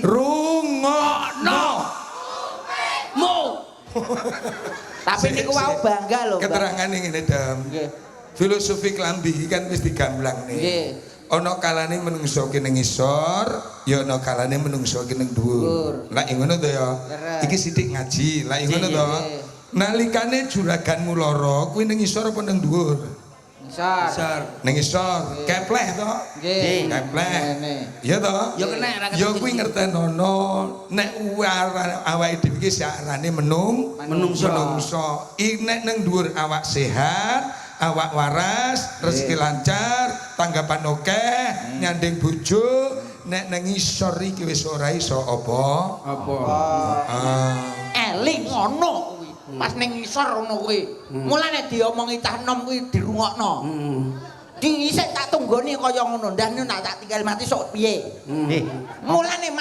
kuwi. Rungokno. Mo. Tapi niku wau bangga lho, Mbak. Keterangan ngene, Dam. Nggih. Filosofi klambi iki kan wis digamblang nih. Nggih. Ana kalane menungso ki ning ngisor, ya ana kalane menungso ki ning dhuwur. Lah ngono to ya. Leres. Iki sithik ngaji, lah ngono to. Nggih. Nalikane juraganmu lara, kuwi ning ngisor apa ning dhuwur? Ngisor. Besar. Ning ngisor, kepleh to. Nggih. Kepleh. Ngene. Iya to? Ya kena ra. Ya kuwi ngertenono nek awake dhewe iki sarane Menungso. Menungso. I nek nang dhuwur awak sehat, awak waras, rezeki lancar, tanggapan oke, nyanding bojo, nek nang ngisor iki wis ora iso apa? Apa? Ah. Eling ngono kuwi. Pas ning ngisor ngono kuwi. Mulane diomongi cah nom kuwi dirungokno. Dhisik tak tunggoni kaya ngono, ndah nek tak tinggal mati sok piye? Nggih. Mulane